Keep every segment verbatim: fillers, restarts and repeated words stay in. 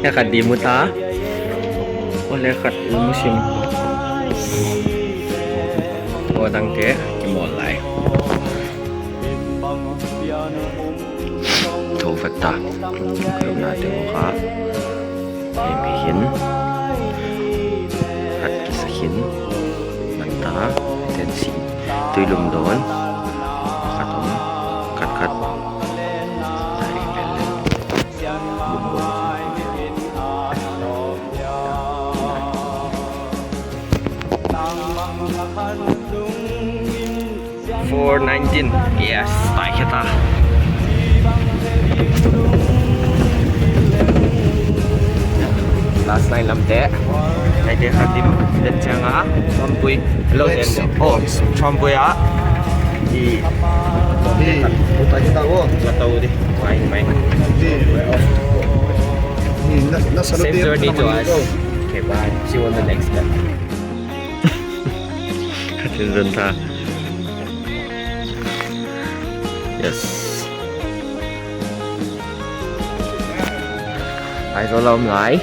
Khat di mu ta. Ole khat mu sim. Ko dang te ki mol lai. Tho vat ta. Lo na te mo kha. Em hi hin. Khat kisa hin. Manta. Ten si. Tui lum don. Khat om. Khat khat. Dai lel lel. Bum bum. Four nineteen. Yes, tai khe ta. Last line lam te. Nai te khat dim den chang a. Chompui. Hello, Zen. Oh, Chompui a. I. Ni, uta kita wo. Kata uri. Mai, mai. Ni. Ni, na, na Same journey to us. Okay, bye. See you on the next time. Khatin zon ta. Yes. Aizawl a om lai.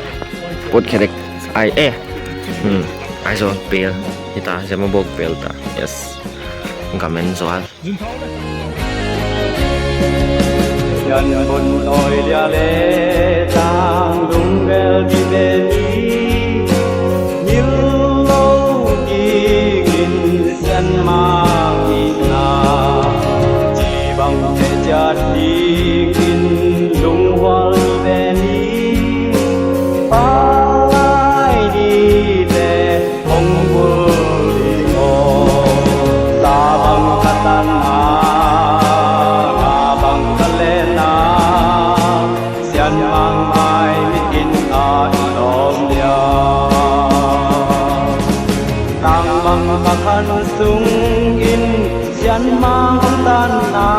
Put kherek. Ai, eh. Hmm. Aizawl pel. Hita, Zemabawk pel ta. Yes. Gamen zual. Yan bun oi lia le tang lung bel di beni. Nil lo ki gin sian mang ina. Ci bang te jat di gin lung hual di beni. Palai di te. Hong bul ding aw, la bang ka tan a, nga bang ka len a, sian mang mai mi kin a i lawm lia. Tang bang ka khan sung in, sian mang tan a,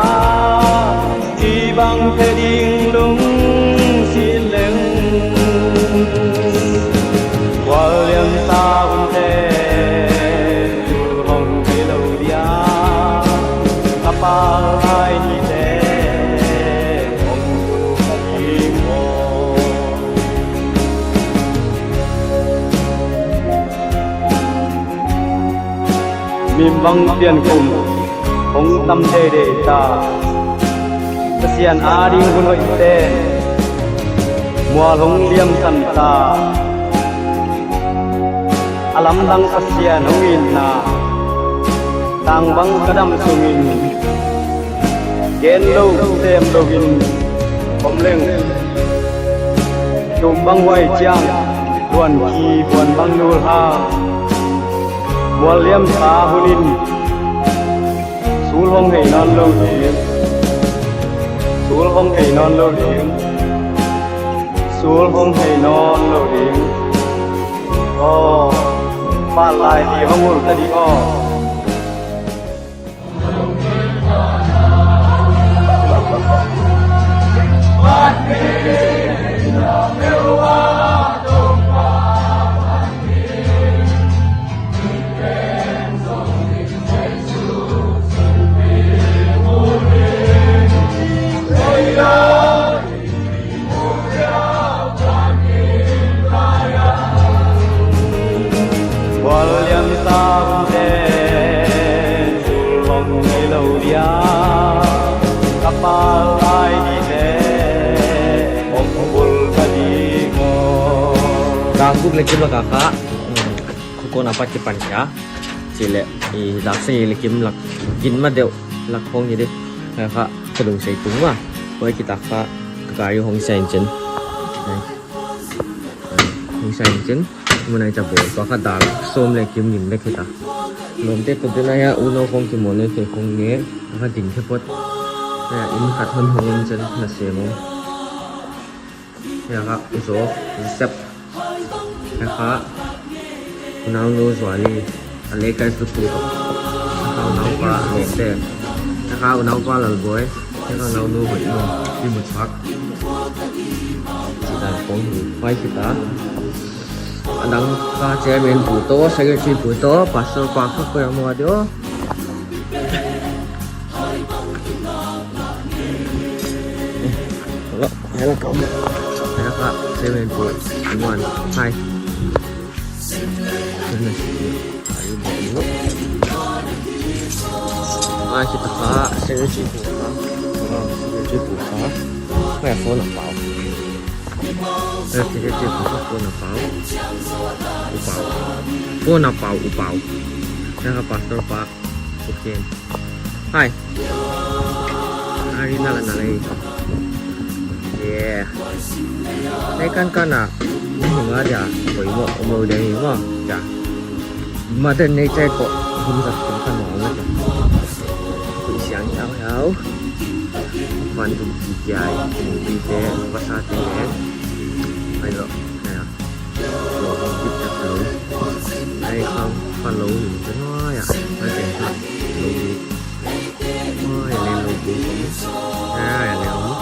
ci bang phe ding lungsim leng. Kual liam sa hun te, tu hong ki lo dia. Ka pa ai ni te, hong ku ka ki mo. Mim bang pian kum hong tam deidei ta. Pasian ading hun hoih te mual hong liam san ta. A lamdang Pasian hong itna tang bang ka dam sung in. Gen lo, sem lo in om leng. Tum bang huai chiang, buan ki, buan bang nul ha. Mual liam sa hun in, sul hong hei nawn lo ding. Sul hong hei nawn lo ding. Sul hong hei nawn lo ding. Oh, palai di hong ul ta di oh. Ka buk le kim lak a kha. Khukon apat kipan kia. Chile, i lak se le kim lak. Gin ma deuh lak hong hi de. Kha, ka lung sei tung ma. Koi kita kha, ka gari hong sei chin. Hong sei chin. Munai cha bo. Tua kha dal som le kim lim le kita. Lom te kut de na ya, uno hong ki mo ne te hong ne. Kha ding te pot. Ya, in khat hon hong chin na se mo. Hiai kha u Zawk, Joseph. Hiai kha u naunu Zuali, a leh kai zu pu toh. Hiai kha u naupa Lawmte. Hiai kha u naupa Lalboi. Hiai kha u naunu Hoihnu, Pi Muchak. Chih dan kong hi, huai kita. A dang kha chairman pu toh, secretary pu toh, pastor pa kha koi a maw a di aw. Hello, hello, come. Kha, seven four one. Hi. Ai, kita kha, seven four kha. Oh, seven four kha. Kha phone a pau. Seven four kha phone a pau. U pau. Phone a pau, u pau. Kha pastor pa. Okay. Hi. Hari na la na lei. Yeah. Nei kan kan a. Ni hong a dia. Koi mo, mo dia ni mo. Ja. Mother Nature ko. Hum sa ko kan mo. Koi siang yang yau. Kwan tu ki ai. Ki te, pasa te. Ai lo. Ai lo. Lo, bit tak lo. Ai kham, pan lo ni, kan wa ya. Ai, kan wa. Lo ni. Ai, le lo ni. Ai, le lo ni.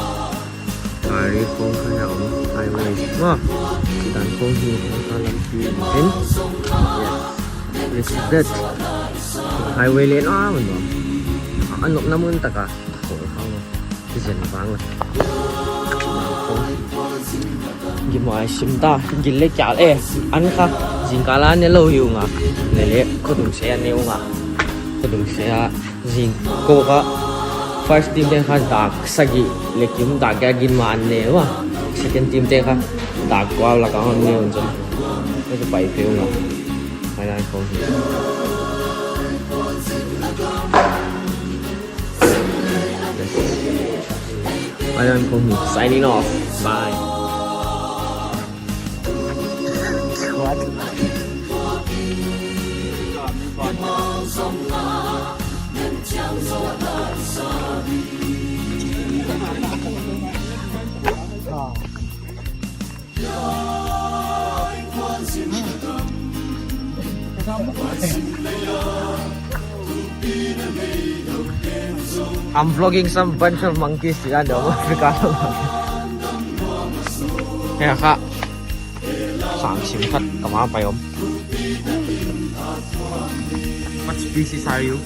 Kari kong kha ya om. Highway. Wa. Dan kong hi, kong kha lam pi. Hin. Yes. This is it. Highway leh na, mun wa. An nok na mun taka. Kong kha. Zen vang la. Gim ai sim ta, gil le kial e. An kha, zingkal a ne lou hi ung a. Ne le, khodung se a ne ung a. Khodung se a, zing ko kha. First team te kha dak sagih le kim dak giat gin ma an ne ua. Second team te kha dak kua lak a hon ne un chun. Ka chu pai pe ung a. Ai lai ko hi. Ayan, Kong, signing off. Bye. I'm vlogging some bunch of monkeys in Africa. Hei kha. Sang sim khat ka ma pai om. What species are you?